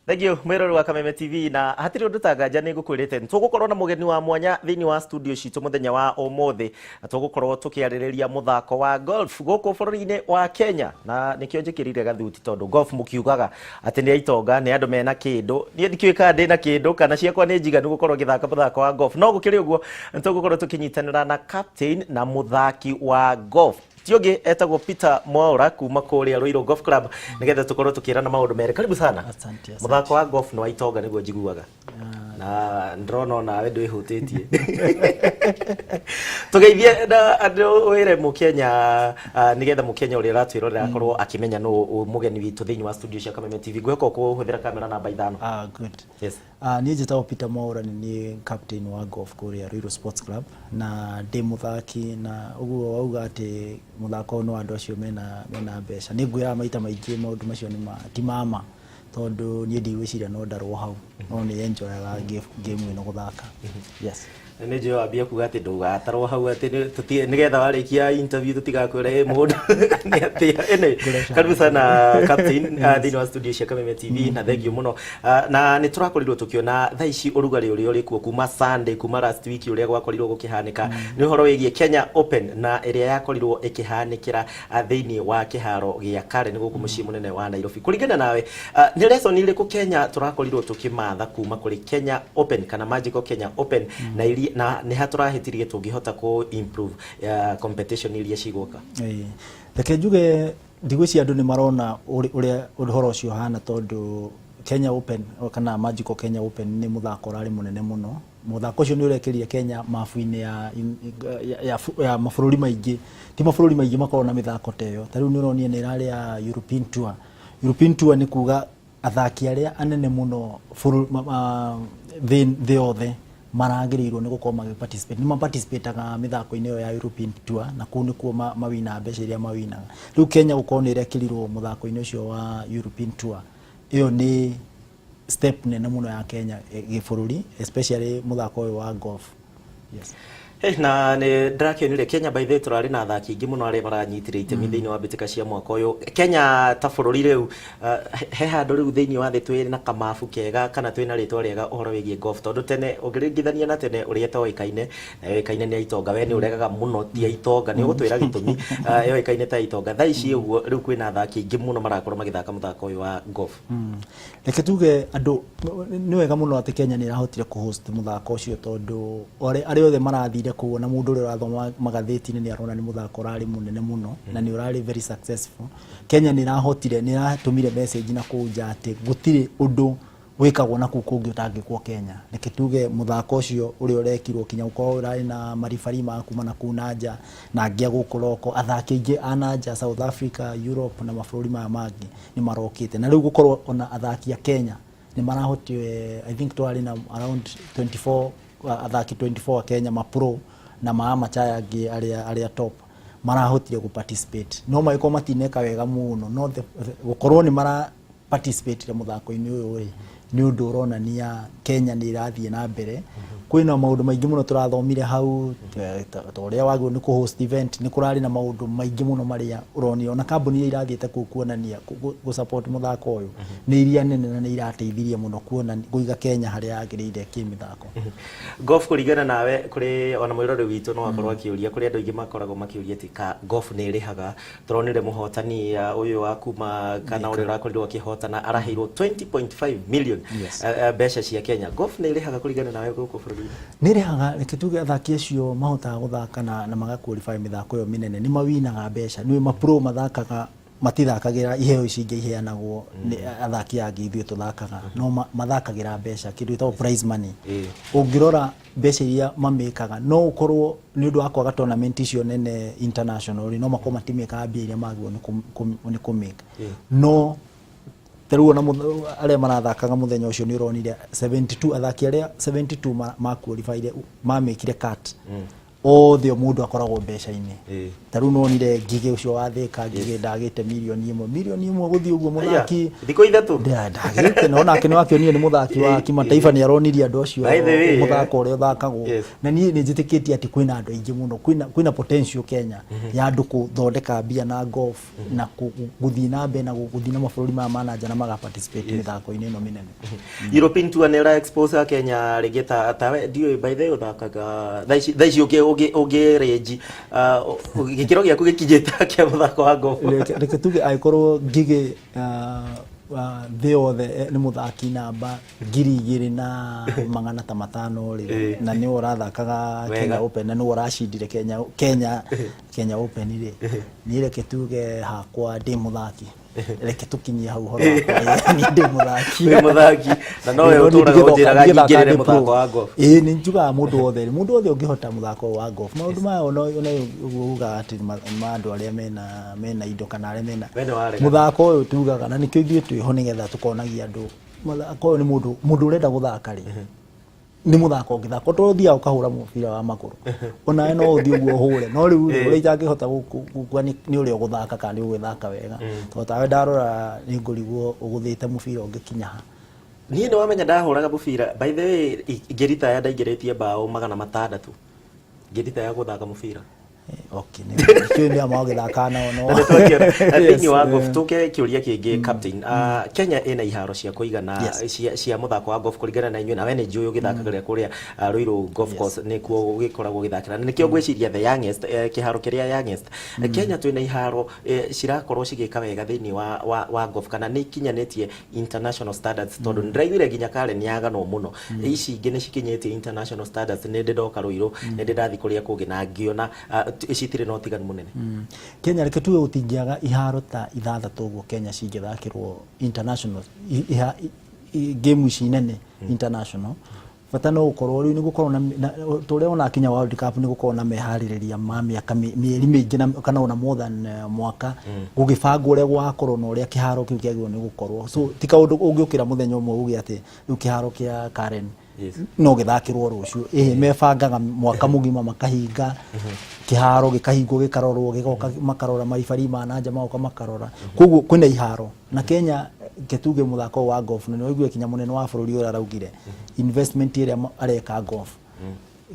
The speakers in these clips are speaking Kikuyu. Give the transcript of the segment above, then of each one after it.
Thank you, mwirori wa Kameme TV. Na hatirĩ ũndũ ta nganja nĩ ngũkwĩrĩte nĩ tũgũkorwo na mũgeni wa mwanya thĩinĩ wa studio citũ mũthenya wa ũmũthĩ, na tũgũkorwo tũkĩarĩrĩria mũthako wa golf gũkũ bũrũri-inĩ wa Kenya. Na nĩkĩo njĩkĩrire gathuti, tondũ golf mũkiugaga atĩ nĩ aitonga, nĩ andũ mena kĩndũ. Niĩ ndikĩũĩ kana ndĩna kĩndũ kana ciakwa nĩ njiganu gũkorwo ngĩthaka mũthako wa golf, no gũkĩrĩ ũguo nĩ tũgũkorwo tũkĩnyitanĩra na captain na mũthaki wa golf, ti ũngĩ etagwo Peter Mwaura kuma kũrĩa Ruiru Golf Club, nĩgetha tũkorwo tũkĩrana maũndũ merĩ. Karibu sana. Asante, asante. Mũthako wa golf nĩ wa itonga nĩguo njiguaga, na ndĩrona onawe ndwĩhũtĩtie. Tũgeithie na andũ, wĩre mũkenya, nĩgetha mũkenya ũrĩa ũratwĩrorera akorwo akĩmenya nũ mũgeni witũ thĩinĩ wa studio cia Kameme TV. Ngwĩhoka ũkũhũthĩra kamera namba 5. Ah, good. Yes. Niĩ njĩtagwo Peter Mwaura, nĩ niĩ captain wa golf kũrĩa Ruiru Sports Club na ndĩ mũthaki. Na ũguo wauga atĩ mũthako ũyũ nĩ wa andũ acio mena mbeca, nĩ ngwĩraga maita maingĩ maũndũ macio nĩ ma ti mama, tondũ niĩ ndigwĩciria no ndarwo hau, no nĩ enjoyaga game ĩno gũthaka. Yes. Nĩ njũĩ wambia kuga atĩ ndũgatarwo hau, atĩ nĩgetha warĩkia interview tũtigakwĩre, "Ĩ, mũndũ nĩ atĩa ĩnĩ." Karibu sana, captain, thĩinĩ wa studio cia Kameme TV, na thank you mũno. Na nĩ tũrakorirwo tũkĩona thaa ici ũrugarĩ ũrĩa ũrĩ kuo kuma Sunday, kuma last week, ũrĩa gwakorirwo gũkĩhanĩka nĩ ũhoro wĩgiĩ Kenya Open, na ĩrĩa yakorirwo ĩkĩhanĩkĩra thĩinĩ wa kĩharo gĩa Karen gũkũ mũciĩ mũnene wa Nairobi. Kũringana nawe, nĩ lesson irĩkũ Kenya tũrakorirwo tũkĩmatha kuma kũrĩ Kenya Open kana Magical Kenya Open, na iria, na nĩ ha tũrahĩtirie tũngĩhota kũ improve competition iria cigũka? Ĩĩ. Reke njuge ndigwĩciria andũ nĩ marona ũrĩa ũhoro ũcio ũhana, tondũ Kenya Open kana Magical Kenya Open nĩ mũthako ũrarĩ mũnene mũno. Mũthako ũcio nĩ ũrekĩrire Kenya mabu-inĩ ya mabũrũri maingĩ. Ti mabũrũri maingĩ makoragwo na mĩthako ta ĩyo. Ta rĩu nĩ ũronire nĩ ĩrarĩ ya European Tour. European Tour nĩ kuga athaki arĩa anene mũno thĩ yothe maragĩrĩirwo nĩ gũkorwo magĩ participate, nĩ maparticipataga mĩthako-inĩ ĩyo ya European Tour, na kũu nĩkuo mawinaga mbeca iria mawinaga. Rĩu Kenya gũkorwo nĩ ĩrekĩrirwo mũthako-inĩ ũcio wa European Tour, ĩyo nĩ step nene mũno ya Kenya gĩbũrũri, especially mũthako ũyũ wa golf. Yes. Hey, na nĩ ndĩrakĩonire Kenya, by the way, tũrarĩ na athaki aingĩ mũno arĩa maranyitire itemi thĩinĩ wa mbĩtĩka cia mwaka ũyũ. Kenya ta bũrũri rĩu, he handũ rĩu thĩinĩ wa thĩ twĩ na kamabu kega kana twĩ na rĩtwa rĩega ũhoro wĩgiĩ golf? Tondũ tene, ũngĩringithania na tene ũrĩa ĩtoĩkaine na yoĩkaine nĩ aitonga, we nĩ ũregaga mũno ti aitonga, nĩ ũgũtwĩra gĩtũmi yoĩkaine ta aitonga. Thaa ici ũguo rĩu kwĩna athaki aingĩ mũno marakorwo magĩthaka mũthako ũyũ wa golf. Reke tuge andũ nĩ wega mũno atĩ Kenya nĩ ĩrahotire kũ-host mũthako ũcio, tondũ arĩa othe marathire kũu, ona mũndũ ũrĩa ũrathoma magathĩti-inĩ nĩ arona nĩ mũthako ũrarĩ mũnene mũno na nĩ ũrarĩ very successful. Kenya nĩ ĩrahotire, nĩ ĩratũmire message na kũu nja atĩ gũtirĩ ũndũ wĩkagwo na kũu kũngĩ ũtangĩkwo Kenya. Reke tuge mũthako ũcio ũrĩa ũrekirwo, kinya gũkorwo ũrarĩ na maribari ma kuma na kũu na nja na angĩ a gũkũ roko, athaki aingĩ a na nja, South Africa, Europe na mabũrũri maya mangĩ nĩ marokĩte, na rĩu gũkorwo ona athaki a Kenya nĩ marahotire. I think twarĩ na around 24 athaki 24 a Kenya, ma pro na ma amateur angĩ arĩa top marahotire gũ participate. No magĩkorwo matineka wega mũno, no gũkorwo nĩ mara participate mũthako-inĩ ũyũ rĩ, nĩ ũndũ ũronania Kenya nĩ ĩrathiĩ na mbere. Kwĩna maũndũ maingĩ mũno tũrathomire hau, ta ũrĩa wagĩrĩirwo nĩ kũ-host event. Nĩ kũrarĩ na maũndũ maingĩ mũno marĩa ũronire, ona kambuni iria irathiĩte kũu kuonania gũ support mũthako ũyũ nĩ iria nene, na nĩ irateithirie mũno kuonania kũiga Kenya harĩa yagĩrĩire kĩmĩthako. Golf kũringana nawe, kũrĩ ona mwĩrore witũ no akorwo akĩũria, kũrĩ andũ aingĩ makoragwo makĩũria atĩ ka golf nĩ ĩrĩhaga. Tũronire mũhotani ũyũ wa kuma kana ũrĩa ũrakorirwo akĩhotana araheirwo 20.5 million mbeca cia Kenya. Golf nĩ ĩrĩhaga kũringana nawe gũkũ bũrũri-inĩ? Nĩ ĩrĩhaga. Reke tuge athaki acio mahotaga gũthaka na maga qualify mĩthako ĩyo mĩnene nĩ mawinaga mbeca. Nĩ ma pro mathakaga, matithakagĩra iheo ici ingĩ iheanagwo nĩ athaki angĩ ithuĩ tũthakaga, no mathakagĩra mbeca, kĩndũ gĩtagwo prize money. Ũngĩrora mbeca iria mamĩkaga, no ũkorwo nĩ ũndũ wa kwaga tournament icio nene international rĩ, no makorwo matimĩkaga mbia iria magĩrĩirwo nĩ kũmĩka. No ta rĩu ona arĩa marathakaga mũthenya ũcio, nĩ ũronire 72 athaki arĩa 72 ma qualifyire, mamĩkire cut. Othe o mũndũ akoragwo mbeca-inĩ. Ta rĩu nonire Ngigĩ ũcio wa Thĩka, Ngigĩ ndagĩte 1 million, 1 million gũthiĩ ũguo mũthaki. Thikũ 3. Ndagĩte, no nake nĩ wakĩonire nĩ mũthaki wa kimataifa, nĩ aronirie andũ acio By the way, mũthako ũrĩa ũthakagwo. Na niĩ nĩ njĩtĩkĩtie atĩ kwĩna andũ aingĩ mũno, kwĩna potential Kenya ya andũ gũthondeka mbia na golf na gũthiĩ na mbere na gũthiĩ na mabũrũri maya ma na nja na maga participate mĩthako-inĩ ĩno mĩnene. European Tour nĩ ĩra expose Kenya rĩngĩ ta we ndiũĩ, by the way, ũthakaga thaa ici ũngĩ range gĩkĩro gĩaku gĩkinyĩte kĩa mũthako wa golf? Reke tuge angĩkorwo Ngigĩ thĩ yothe nĩ mũthaki namba 2500 rĩ, na nĩwe ũrathakaga Kenya Open na nĩwe ũracindire Kenya Open rĩ, niĩ reke tuge hakwa ndĩ mũthaki, reke tũkinyie hau ũhoro wakwa. Niĩ ndĩ mũthaki. Wĩ mũthaki na nowe No niĩ ũtũraga ndingĩthaka- ũnjĩraga ndingĩthaka nyingĩrĩre ndĩ pro. mũthako wa golf. Ĩĩ, nĩ njugaga mũndũ wothe ũngĩhota mũthako ũyũ wa golf, maũndũ maya ona ũguo ugaga atĩ nĩ ma andũ arĩa mena indo kana arĩa mena We nĩ warega. Mũthako ũyũ tugaga na nĩkĩo ithuĩ twĩho nĩgetha tũkonagia andũ mũthako ũyũ nĩ mũndũ ũrenda gũthaka rĩ, nĩ mũthako ũngĩthaka to ũthiaga ũkahũra mũbira wa magũrũ, onawe no ũthiĩ ũguo ũhũre, no rĩu rĩ, ũrĩa itangĩhota gũkua nĩ ũrĩa ũgũthaka kana nĩ ũgwĩthaka wega, tondũ tawe ndarora nĩ ngũrigwo ũgũthĩte mũbira ũngĩkinya ha. Niĩ nĩ wamenya ndahũraga mũbira, by the way, ngĩritaya ndaingĩrĩtie mbaũ 600 ngĩritaya gũthaka mũbira. Okay, nĩ nĩ ama ũgĩthaka nao no Na nĩ twakĩona thĩinĩ wa golf. Tũke kĩũria kĩngĩ, captain. Kenya ĩna iharo cia kũigana cia mũthako wa golf kũringana na inyuĩ? Na we nĩ njũĩ ũgĩthakagĩra kũrĩa Ruiru Golf Course, nĩkuo ũgĩkoragwo ũgĩthakĩra na nĩkĩo ngwĩciria the youngest, kĩharo kĩrĩa youngest Kenya twĩna iharo cirakorwo cigĩka wega thĩinĩ wa golf kana nĩ ikinyanĩtie international standards? Tondũ nĩndĩraiguire nginya Karen yaganwo mũno, ici ingĩ nĩ cikinyĩtie international standards. Nĩ ndĩ ndoka Ruiru, nĩ ndĩ ndathiĩ kũrĩa kũngĩ na ngĩona citirĩ na ũtiganu mũnene. Kenya, reke tuge gũtingĩaga iharo ta ithathatũ ũguo Kenya cingĩthakĩrwo international game ici nene international. Bata no gũkorwo rĩu nĩ gũkorwo na tũrĩa ona kinya World Cup nĩ gũkorwo na meharĩrĩria ma mĩaka mĩeri mĩingĩ na kana ona more than mwaka gũgĩbangwo ũrĩa gũgakorwo na ũrĩa kĩharo kĩu kĩagĩrĩirwo nĩ gũkorwo. So ti kaũndũ ũngĩũkĩra mũthenya ũmwe uge atĩ rĩu kĩharo kĩa Karen no gĩthakĩrwo rũciũ. Ĩhĩ, mebangaga mwaka mũgima, makahinga kĩharo, gĩkahingwo, gĩkarorwo, gĩgoka makarora, maribari ma na nja magoka makarora. Koguo kwĩna iharo na Kenya ketuge mũthako ũyũ wa golf, na nĩwaiguire kinya mũnene wa bũrũri ũrĩa araugire investment ĩrĩa areka golf,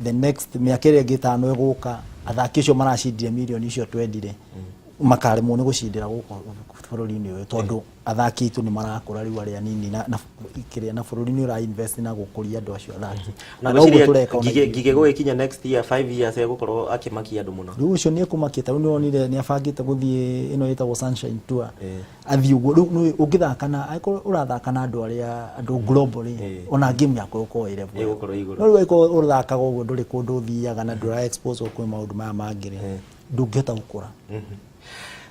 the next mĩaka ĩrĩa ĩngĩ 5 ĩgũka, athaki acio maracindire mirioni icio twendire makaremwo nĩ gũcindĩra gũkũ bũrũri-inĩ ũyũ, tondũ athaki aitũ nĩ marakũra rĩu arĩa anini na kĩrĩa na bũrũri nĩ ũra invest na gũkũria andũ acio athaki. Na noguo ngwĩciria tũreka ona Ngigĩ ithuĩ. Ngigĩ gũgĩkinya next year, 5 years, egũkorwo akĩmakia andũ mũno. Rĩu ũcio nĩ ekũmakia. Ta rĩu nĩwonire nĩ abangĩte gũthiĩ ĩno ĩtagwo Sunshine Tour, athiĩ ũguo. Rĩu nĩ ũngĩthaka na angĩkorwo ũrathaka na andũ arĩa andũ globally, ona game yaku ĩgũkorwo ĩ level Ĩgũkorwo igũrũ. No rĩu angĩkorwo ũrathakaga ũguo, ndũrĩ kũndũ ũthiaga na ndũra expose kwĩ maũndũ maya mangĩ rĩ, ndũngĩhota gũkũra.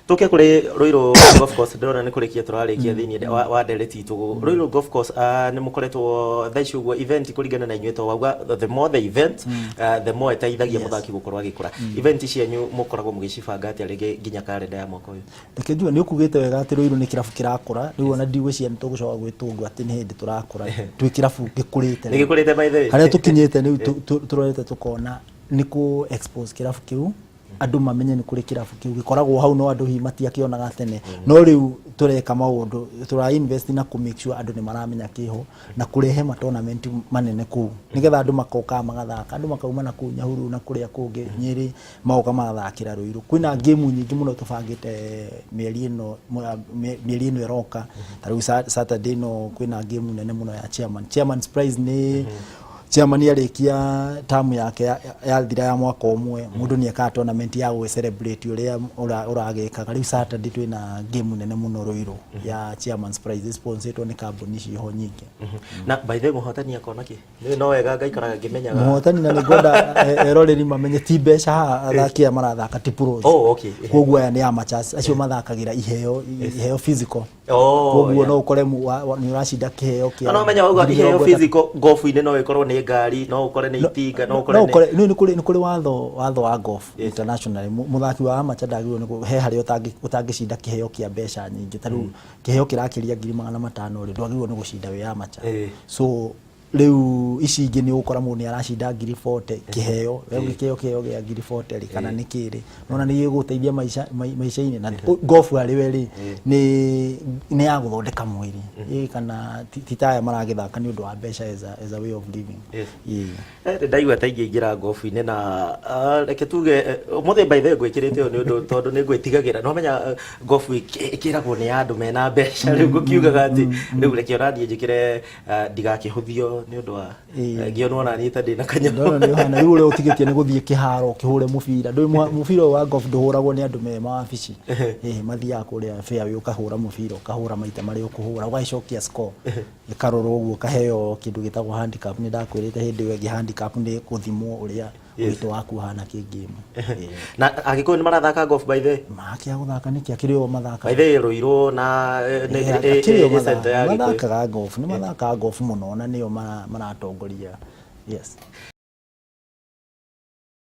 Tũke kũrĩ Ruiru Golf Course. Ndĩrona nĩ kũrĩkia tũrarĩkia thĩinĩ wa ndereti itũ. Ruiru Golf Course, nĩ mũkoretwo thaa ici ũguo event kũringana na inyuĩ, to wauga the more the event, the more ĩteithagia mũthaki gũkorwo agĩkũra. Event cianyu mũkoragwo mũgĩcibanga atĩa rĩngĩ nginya karenda ya mwaka ũyũ? Reke njuge nĩ ũkugĩte wega atĩ Ruiru nĩ kĩrabu kĩrakũra rĩu, ona ndigwĩciria nĩ tũgũcoka gwĩtũngwo atĩ nĩ hĩndĩ tũrakũra, twĩ kĩrabu gĩkũrĩte. Nĩ gĩkũrĩte, by the way. Harĩa tũkinyĩte rĩu tũrorete tũkona nĩ kũ expose kĩrabu kĩu, andũ mamenye nĩ kũrĩ kĩrabu kĩu gĩkoragwo hau, no andũ hihi matiakĩonaga tene. No rĩu tũreka maũndũ, tũra invest na kũ make sure andũ nĩ maramenya kĩho na kũrehe ma tournament manene kũu nĩgetha andũ makokaga magathaka, andũ makauma na kũu Nyahururu na kũrĩa kũngĩ Nyĩrĩ, magoka magathakĩra Ruiru. Kwĩna game nyingĩ mũno tũbangĩte mĩeri ĩno ĩroka. Ta rĩu Saturday ĩno kwĩna game nene mũno ya chairman's prize. Nĩ chairman arĩkia term yake yathira ya mwaka ũmwe, mũndũ nĩ ekaga tournament ya gũgĩ celebrate ũrĩa ũragĩkaga. Rĩu Saturday twĩna game nene mũno Ruiru ya chairman's prize, sponsored nĩ kambuni ciho nyingĩ. Na by the way, mũhotani akona kĩ? Nĩ no wega ngaikaraga ngĩmenyaga. Mũhotani, na nĩ ngwenda eroreri mamenye ti mbeca haha, athaki aya marathaka ti pros. Koguo aya nĩ amateurs, acio mathakagĩra iheo physical. Koguo no ũkore nĩ ũracinda kĩheo kĩa No menya wauga ngiri iheo 30. Physical golf-inĩ no ĩkorwo nĩ ngari, no ũkore nĩ itinga, no ũkore no nĩ ũkore nĩ kũrĩ watho wa golf internationally. Mũthaki wa amateur ndagĩrĩirwo nĩ he harĩa ũtangĩcinda kĩheo kĩa mbeca nyingĩ. Ta rĩu kĩheo kĩrakĩria 500,000 rĩ, ndwagĩrĩirwo nĩ gũcinda wĩ amateur. So Rĩu ici ingĩ nĩ ũgũkora mũndũ nĩ aracinda 40,000 kĩheo, we ũngĩkĩheo kĩheo gĩa 40,000 rĩ, kana nĩ kĩ rĩ, nona nĩ gĩgũgũteithia maica maica-inĩ. Na golf harĩ we rĩ, nĩ ya gũthondeka mwĩrĩ. Ĩĩ, kana ti ta aya maragĩthaka nĩ ũndũ wa mbeca as a way of living. Ĩĩ. Ndaigua ta ingĩingĩra golf-inĩ na reke tuge ũmũthĩ by the way ngwĩkĩrĩte ũũ nĩ ũndũ tondũ nĩ ngwĩtigagĩra. No menya golf ĩkĩragwo nĩ ya andũ mena mbeca, rĩu ngũkiugaga atĩ rĩu reke ona niĩ njĩkĩre ndigakĩhũthio nĩ ũndũ wa ngĩonwo ona niĩ ta ndĩna kanyamũ. Ndona nĩ ũhana rĩu ũrĩa ũtigĩtie nĩ gũthiĩ kĩharo ũkĩhũre mũbira. Ndũĩ mũbira ũyũ wa golf ndũhũragwo nĩ andũ me mawabici. Ĩĩ, mathiaga kũrĩa fairway ũkahũra mũbira, ũkahũra maita marĩa ũkũhũra, ũgagĩcokia score ĩkarorwo ũguo, ũkaheo kĩndũ gĩtagwo handicap. Nĩ ndakwĩrĩte hĩndĩ ĩyo ĩngĩ, handicap nĩ gũthimwo ũrĩa ũritũ waku ũhana kĩ-game. Ĩĩ. Na Agĩkũyũ nĩ marathaka golf by the way? Makĩa gũthaka nĩkĩ, akĩrĩ o mathakaga. By the way, Ruiru na nĩ Akĩrĩ o ĩ center ya Gĩkũyũ. Mathakaga golf, nĩ mathakaga golf mũno na nĩo maratongoria. Yes.